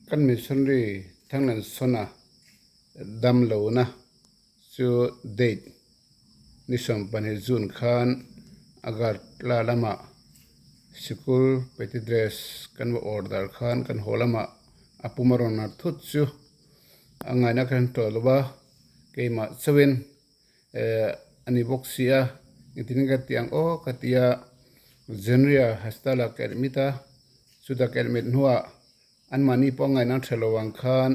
Kan missionary Thanglansona damlohna chu date ni 12 June khan Agartala lama sikul petty dress kan va order khan kan haw lamah a pum a rawn har thut chu a ngaihna khan tawh lo va, keimah chauhin a ni bawk si a, engtin ka ti ang aw ka ti a, January ah hospital ah ka admit a, chutah ka admit hnuah anmahni pawh a ngaihna tha lo ang khan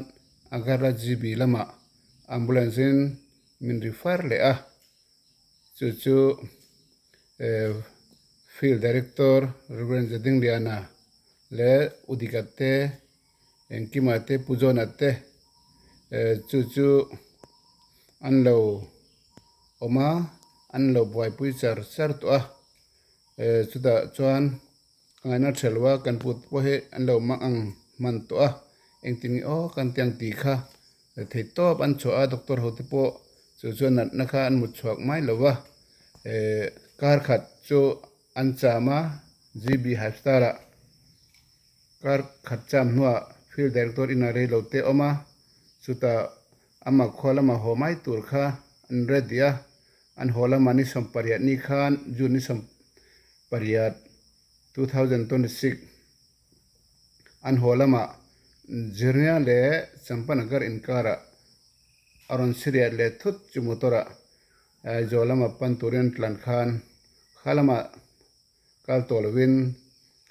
Agartala GB lamah ambulance in min refer leh a, chu chu field director Rev Zadingliana leh Udika te Engkima te Pu John-a te chu chu an lo awm a, an lo buaipui char char tawh a, chutah chuan ka ngaihna tha lo a, kan put pawh hi an lo mang ang hman tawh a, engtin nge aw kan ti ang tih kha thei tawp an chhuah a, doctor ho te pawh chu chuan natna kha an mut chhuak mai lo va, kar khat chu an cham a, GB Hivestar-ah. Kar khat cham hnuah Field Director in a rei lo te awm a, chutah ama khua lama haw mai tur kha an ready a, an haw lama ni 18 ni khan June ni 18, 2026 an haw lama Jirnia leh Champanagar inkarah a rawn siriat leh thut chu motor ah Aizawl lama pan turin an tlan khan kha lamah Kal tawh lovin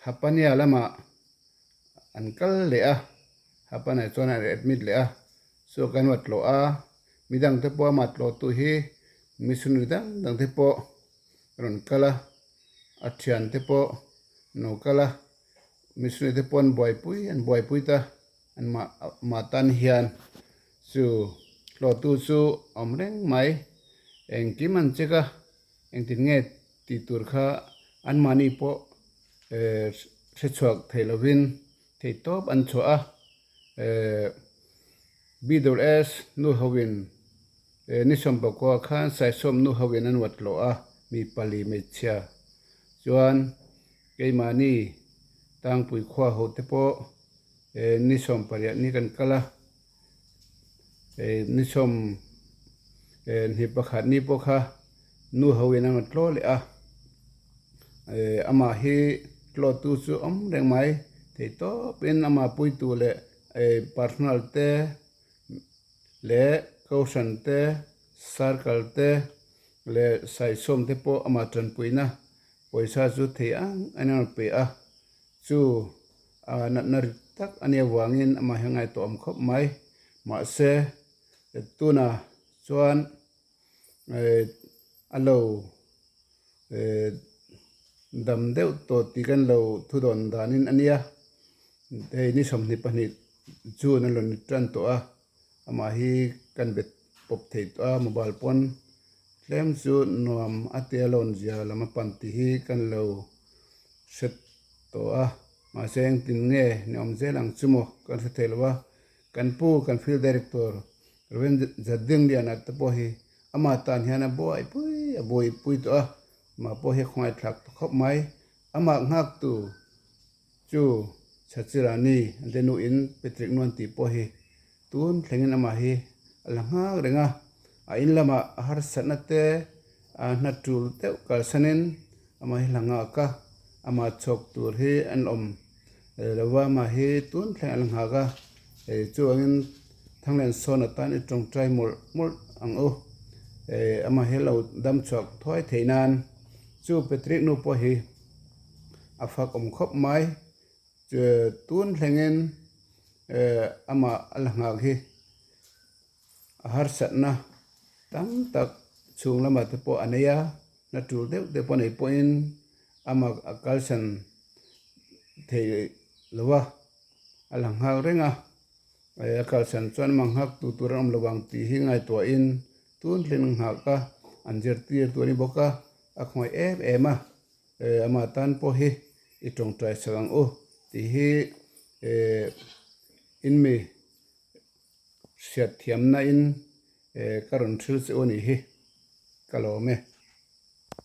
Hapania lamah an kal leh a, Hapania chuan an admit leh a, chu kan va tlawh a, midang te pawh amah tlawh tu hi missionary dang dang te pawh rawn kal a, a thian te pawh an lo kal a, missionary te pawh an buaipui an buaipui ta an mah mah tan hian chu tlawh tu chu a awm reng mai, engkim an check a. Engtin nge tih tur kha anmahni pawh hre chhuak thei lovin thei tawp an chhuah a. BWS nu hoin ni 19 khan Saisawm nu hoin an wat hlawh a, mi pali hmeichhia chuan keimahni Tangpui khua ho te pawh ni 18 ni kan kal a. Ni 21 ni pawh kha nu ho in a rawn tlaw leh a, amah hi tlaw tu chu awm reng mai thei tawp in amah puitu leh personal te leh kohhran te circle te leh saisawm te pawh amah tanpuina pawisa chu thei ang ang in a rawn pe a. Chu a natna rit tak a nih avangin amah hi a ngaihtuah awm khawp mai. Mahse, tuna chuan a lo dam deuh tawh tih kan lo thu dawn danin a nia. Hei ni 22 June a lo ni tan tawh a, amah hi kan bet pawp thei tawh a, mobile pawn tlem chu nuam a tia lawn zia lam a pan tih hi kan lo hre tawh a, mahse engtin nge ni awm zel ang chu maw kan hre thei lo a, kan pu kan field director Rev Zadingliana te pawh hi amah tan hian a buaipui a buaipui tawh a, amah pawh hi a khawngaihthlak ta khawp mai, amah nghaktu chu Chhachirani an te nuin Patrick Nuan tih pawh hi tun thlengin amah hi a la nghak reng a, a in lamah a harsatna te a hna tul deuh kalsanin amah hi la nghak a, amah chhawk tur hi an awm lo va, amah hi tun thleng a la nghak a, hei chuangin Thanglensawn atan i tawngtai mawlh mawlh ang u, amah hi lo dam chhuak thuai theih nan chu Patrick nu pawh hi a fak awm khawp mai. Tun thlengin amah a la nghak hi a harsatna tam tak chhung lamah te pawh a nei a, hna tul deuh te pawh nei pawhin amah a kalsan thei lo a, a la nghak reng a, a kalsan chuan amah nghak tu tur an awm lo vang tih hi ngaihtuahin tun thleng a nghak a, an zirtir tur a ni bawk a, a khawngaih em em a. Amah tan pawh hi i tawngtai sak ang u tih hi in mi hriat thiamna in ka rawn thil che u a nih hi ka lawm e.